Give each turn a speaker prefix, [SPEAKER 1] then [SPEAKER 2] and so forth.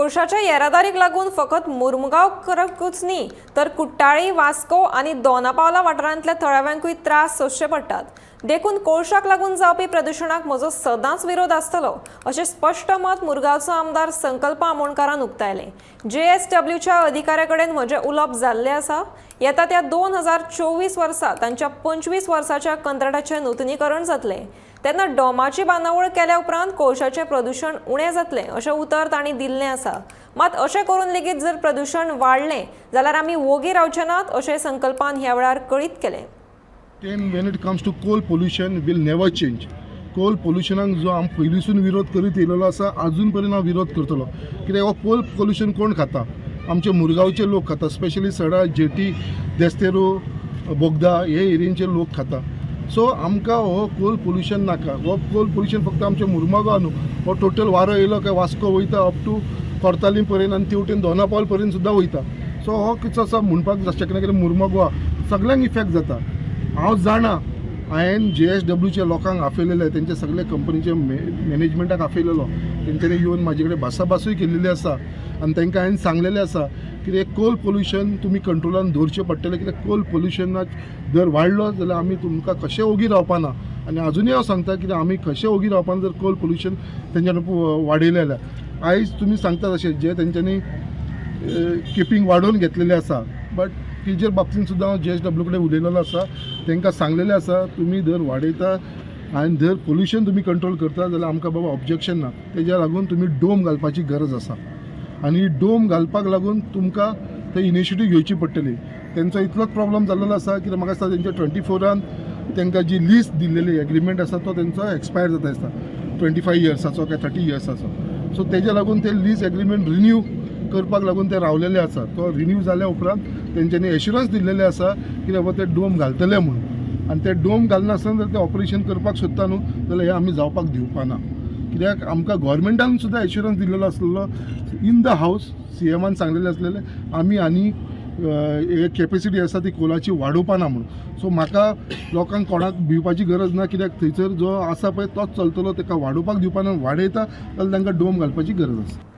[SPEAKER 1] कोळशाच्या येरादारीक लागून फकत मुरमुगांवकरूच न्ही तर कुट्टाळी, वास्को आनी दोनापावला वाठारांतल्या थळाव्यांकूय त्रास सोंसचे पडटात. देखून कोळशाक लागून जावपी प्रदुशणाक म्हजो सदांच विरोध आसतलो, अशें स्पश्ट मत मुरगांवचो आमदार संकल्प आमोणकारान उक्तायलें. जेएसडब्ल्यूच्या अधिकाऱ्या कडेन म्हजें उलोवप जाल्लें आसा. येता त्या 2024 वर्सा तांच्या 25 वर्साच्या कंत्राटाचें नुतनीकरण जातलें, तेन्ना डोमाची बांदावळ केल्या उपरांत कोळशाचें प्रदुशण उणें जातलें, अशें उतर तांणी दिल्लें आसा. मात अशें करून लेगीत जर प्रदुशण वाडलें जाल्यार आमी वोगी रावचे नात, अशें संकल्पान ह्या वेळार कळीत केलें.
[SPEAKER 2] Then when it comes to coal pollution will never change. Coal पोल्युशनाक जो आम पयलींसून विरोध करीत येयलेलो आसा, आजून पर्यंत हांव विरोध करतलो. कित्याक हो कोल पोल्युशन कोण खाता? आमचे मुरगांवचे लोक खाता. स्पेशली सडा, जेटी, देस्तेरो, बोगदा हे एरियेचे लोक खाता. सो आमकां हो कोल पोल्युशन नाका. हो कोल पोल्युशन फक्त आमच्या मुरमागांव न्हू, हो टोटल वारो येयलो काय वास्को वयता, अप टू कोर्तालीम पर्यंत आनी तेवटेन दोनापावल पर्यंत सुद्दां वयता. सो हो कितें आसा म्हणपाक शकना कित्याक मुरमागोवा सगळ्यांक इफेक्ट जाता. हांव जाणा, हांवें जेएसडब्ल्यूच्या लोकांक आपयलेले, तेंच्या सगळे कंपनीचे मॅनेजमेंटाक आपयलेलो. तेंच्यांनी येवन म्हाजे कडेन भासाभासूय केल्लेली आसा आनी तांकां हांवें सांगलेलें आसा कितें कोल पोल्युशन तुमी कंट्रोलान दवरचें पडटलें, कित्याक कोल पोल्युशनाक जर वाडलो जाल्यार आमी तुमकां कशें ओगी रावपाना. आनी आजुनूय हांव सांगता कित्याक आमी कशें ओगी रावपाना जर कोल पोल्युशन तेंच्यांनी वाडयलें जाल्यार. आयज तुमी सांगता तशें जे तेंच्यांनी केपिंग वाडोवन घेतलेलें आसा, बट तेजेर बाबतीन सुद्दां हांव जेएसडब्ल्यू कडेन उलयलेलो आसा. तांकां सांगलेलें आसा, तुमी जर वाडयता आनी जर पोल्युशन तुमी कंट्रोल करता जाल्यार आमकां बाबा ऑब्जेक्शन ना. तेज्या लागून तुमी डोम घालपाची गरज आसा आनी डोम घालपाक लागून तुमकां ते इनिशिएटीव घेवची पडटली. तेंचो इतलोच प्रॉब्लम जाल्लो आसा कित्याक म्हाका दिसता तेंच्या 24रान तांकां जी लीज दिल्लेली एग्रीमेंट आसा, तो तेंचो एक्सपायर जाता दिसता, 25 इयर्साचो काय 30 इयर्साचो. सो तेज्या लागून ते लीज एग्रीमेंट रिन्यू करपाक लागून ते रावलेले आसा. तो रिन्यू जाल्या उपरांत तेंच्यांनी एश्युरन्स दिल्लेले आसा की बाबा ते डोम घालतले म्हणून. आनी ते डोम घालनासतना जर ते ऑपरेशन करपाक सोदता न्हू, जाल्यार हें आमी जावपाक दिवपा ना. कित्याक आमकां गोवोरमेंटान सुद्दां एश्युरन्स दिल्लेलो आसलेलो, इन the house सीएमान सांगलेलें आसलेलें, आमी आनी एक कॅपेसिटी आसा ती कोलाची वाडोवपा ना म्हणून. सो म्हाका लोकांक कोणाक भिवपाची गरज ना, कित्याक थंयसर जो आसा पळय तोच चलतलो. ताका वाडोवपाक दिवपा ना. वाडयता जाल्यार तांकां डोम घालपाची गरज आसा.